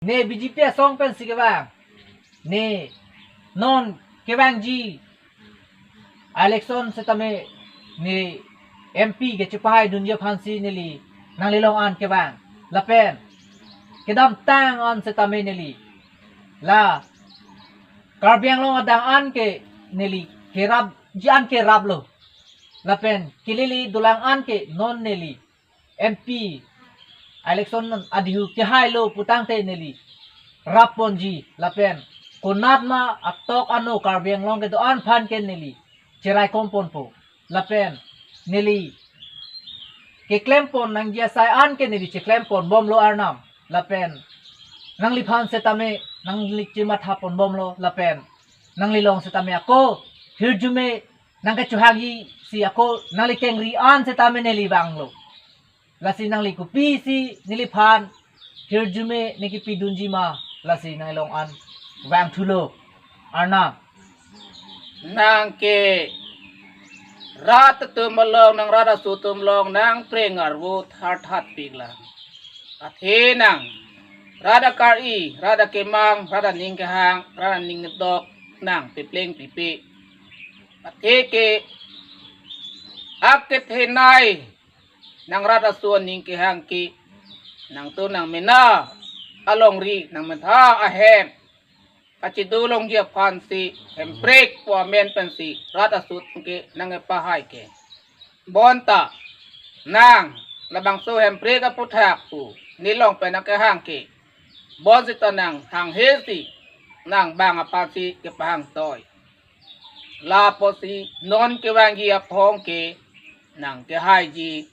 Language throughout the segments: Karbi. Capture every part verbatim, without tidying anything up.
Ne B J P asong pensi kevang. Ne non kevangji election setame ne M P kechepahai dunji aphansi neli nanglilong an kevang. Lapen kedamtang an setame neli la Karbi Anglong adang an ke neli kerapji an keraplo. Lapen kelele dolang an ke non neli M P election adihu kehailo putangte neli rapponji lapen konatma atok ano Karbi Anglong kedo-an aphan ke neli cheraikom ponpo lapen neli keklem pon nangji asai an ke neli cheklem ponbomlo Arnam lapen nangliphan setame nangli chematha ponbomlo lapen nanglilong setame ako hirjume nangkechohangji si ako nangli kengri an setame neli vanglo. Lasi nangli kopisi neliphan hirjume ne kepidunji ma lasi nanglong an vangthulo Arnam. Nang ke rat atum along, nang rat aso atum along nangpreng arvo tharthat piklang. Athe nang rat akari, rat akemang, rat aning kehang, rat aning dok nang pepleng pipe. Athe ke ak kethenei nang rat aso aning kehang ke nangtum nangmena alongri nangmethang ahem kachidolongji aphansi Hemprek pu amen pensi rat aso atum ke nangkepahai ke. Bonta nang labangso Hemprek aputhak pu nelong pen nangkehang ke. Bonsita nang hanghe si nang bang aphansi kepahang toi. Lapusi non kevangji aphong ke nang kehaiji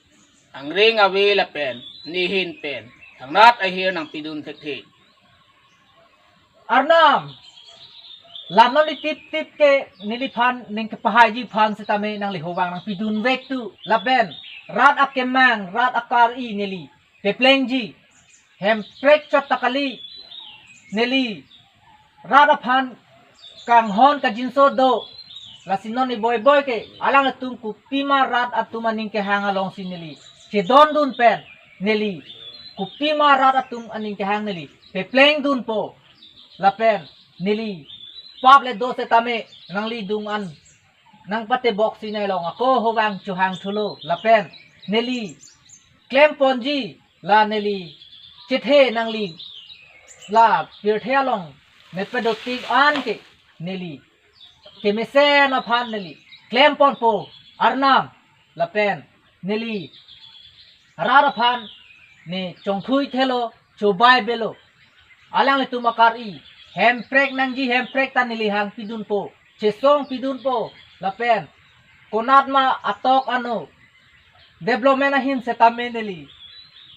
angring ave lapen nehin pen thangnat ahir nangpidun thekthe. Arnam, la non itip tip ke neliphan ning kepahaiji aphan setame nangli hovang nangpidun vek tu lapen rat akemang rat akari neli peplengji Hemprek chot ta kali neli rat aphan kanghon kangjinso do. Lasi non iboi boi ke alanglitum kopima rat atum aning kehang alongsi neli chedondun pen neli kopima rat atum aning kehang neli peplengdunpo lapen neli pap le do setame nangli dung an nangpatebok si nelong ako hovang chohangthulo lapen neli klemponji la neli chethe nangli la pirthe along nepedotik an ke neli kemesen aphan neli klemponpo Arnam lapen neli rat aphan ne chongthui thelo chobai belo alanglitum akari Hemprek nangji Hemprek ta neli hangpidunpo chesongpidunpo lapen konatma atok ano development ahin setame neli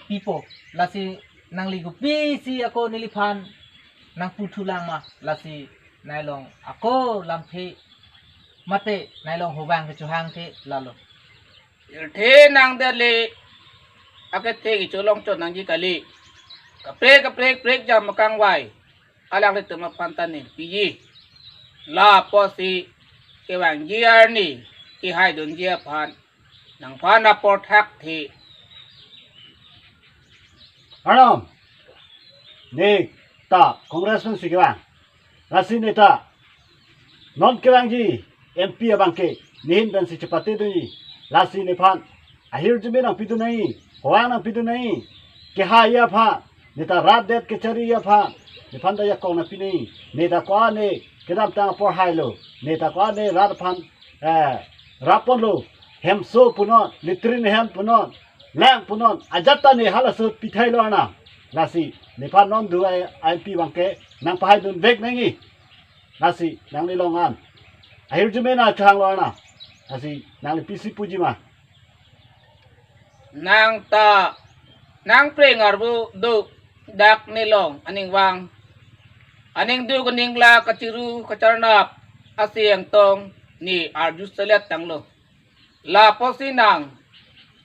pipo lasi nangli kopisi ako neliphan nangputhulang ma lasi nelong ako lamthe mate nelong hovang kechohangthe lalo. Pirthe nang dele akethe kecholong chot nangji kali. Kaprek kaprek prekjam akangvai alanglitum aphan ta neli piji. Lapusi kevangji arni kehaidunji aphan nangphan apor thak the. Arnam, ne ta Congress pensi kevang. Lasi ne ta non kevangji M P abang ke nehin pensi chepatedunji. Lasi nephan ahirjume nangpidun nangji, hovang nangpidun nangji. Kehai aphan, ne ta rat det kechari aphan nephan ta jakong nangpi nangji. Ne ta ko-an ne kedamtang apor hailo. Ne ta ko-an ne rat aphan eh, rapponlo, hemso punon, latrine hem punon, lang punon, ajat ta ne halaso pithailo Arnam. Lasi nephan non du ai M P abang ke nangpahaidun vek nangji. Lasi nanglilong an ahirjume nangchohanglo Arnam. Lasi nangli pisi puji ma. Nang ta nangpreng arvo do dak nelong aning vang aning duk aning la kachiru kacharnap asi angtong ne arju selet tanglo. Lapusi nang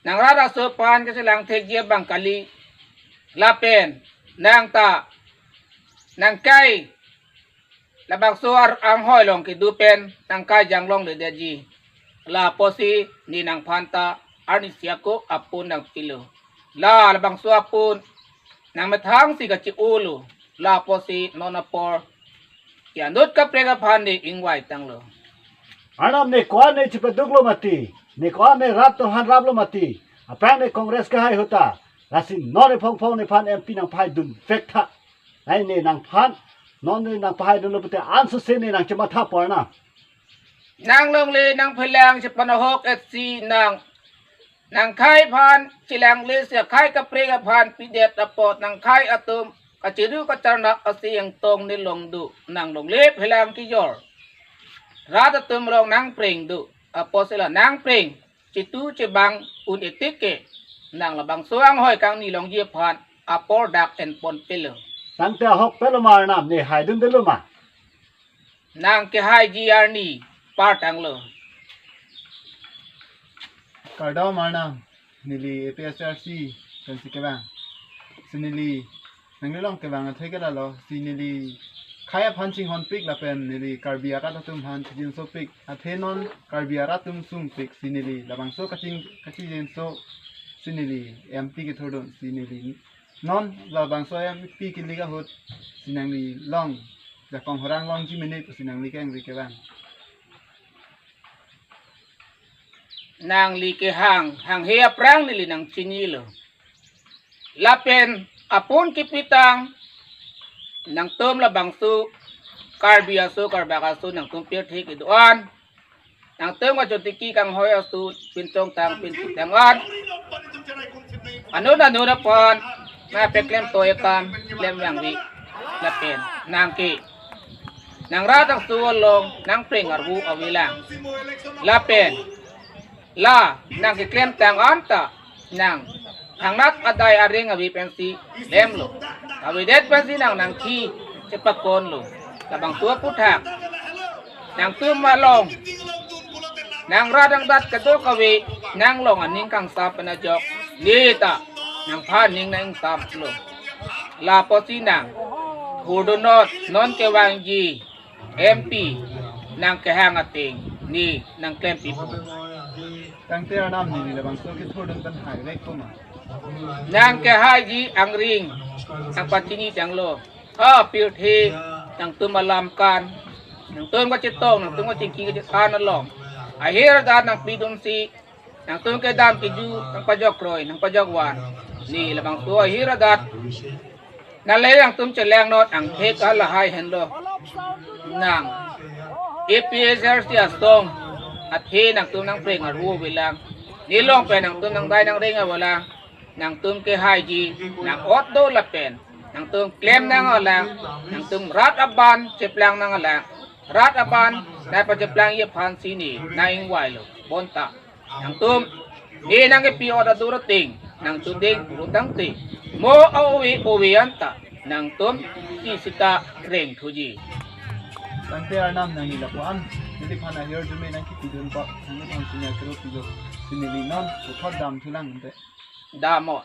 nang rat aso aphan kechelang thekji abang kali lapen nang ta nangkai labangso ar anghoi along kedo pen nangkai janglongledetji. Lapusi ne nangphan ta arnisi ako apun nangpilo. La labangso apun nangmethang si kachi-olo. Lapusi non apor ke-anut kaprek aphan ne ingvai tanglo. Arnam, ne ko-an ne chepaduklo mati, ne ko-an ne rat atum aphan raplo mati. Aphrang ne Congress kehai ahut ta. Lasi non ne phongphong nephan M P nangpahaidun vek tha. Ai ne nangphan, non ne nangpahaidunlo pute ansose ne nangchematha pu Arnam. Nang longle nangphelang chepanahok etsi nang, nangkhei aphan chelangle si akhei kaprek aphan pidet apot nangkhei atum kachiru kacharnak asi ingtong ne long do, nang longle phelang kejor. Rat atum along nangpreng do, apotsi la nangpreng chitu chebang un etik ke, nang labangso anghoi kangni longji aphan apor dak enpon pelo. Tangte ahok pelo ma Arnam, ne haidundelo ma? Nang kehaiji arni par tanglo. Kardom Arnam, neli A P H L C pensi kevang. Si neli nanglilong kevang athe ke lalo, si neli khei aphan chinghonpik lapen neli Karbi arat atum aphan chijinsopik, athe non Karbi arat atum sungpik, si neli labangso kaching, kachijinso si neli M P kethurdun, si neli non labangso M P kelik ahut si nangli long, jakong horang longji minute si nangli kehang ri kevang. Nangli kehang hanghe aphrang neli nangchinilo. Lapen apun kipitang nangtum labangso Karbi aso, Karbak aso nangtum pirthe kedo-an, nangtum kachotiki kanghoi aso, pinchongtang pinchitang an, anun anun aphan nangpaklem toy akam klem vangve. Lapen nang ke nang rat aso along nangpreng arvo avelang. Lapen la nang keklemtang anta nang thangnat adai areng ave pensi klemlo. Avedet pensi nang nangkhi chepakonlo. Labangso aphuthak nangtum along nang rat nang rat kadokave nang long aning kangsam pen ajok ne ta nangphan ning nangsamlo. Lapusi nang thurdun non, non kevangji M P nang kehang ateng ne nangklempipo. Tangte Arnam, neli labangso kethurdun pen haivekpo ma? Nang kehaiji angring nangpachini tanglo. Ha pirthe nangtum alam kan, nangtum kachetong, nangtum kachingki kachethan along ahir adat nangpidunsi nangtum kedam keju nangpajok kroi nangpajok van. Ne labangso ahir adat nale nangtum chelang not angthek ka lahai henlo. Nang A P H L C asong athe nangtum nangpreng arvo avelang. Ne long pen nangtum nangdai nangreng avelang. Nangtum kehaiji nang-ot do lapen nangtum klem nanglang, nangtum rat aban cheplang nanglang. Rat aban nangpacheplangji aphansi ne nang-ingvailo. Bonta nangtum ne nangkepi ot adur ateng nangchedeng puru tangte mo a-ove ove anta nangtum si sita rengthuji. Tangte Arnam, nangli lapu-an neliphan ahirjume nangkipidun pa, nangliphan sinya kero pijo, si neli non puthot damthulang ante. Dam-o.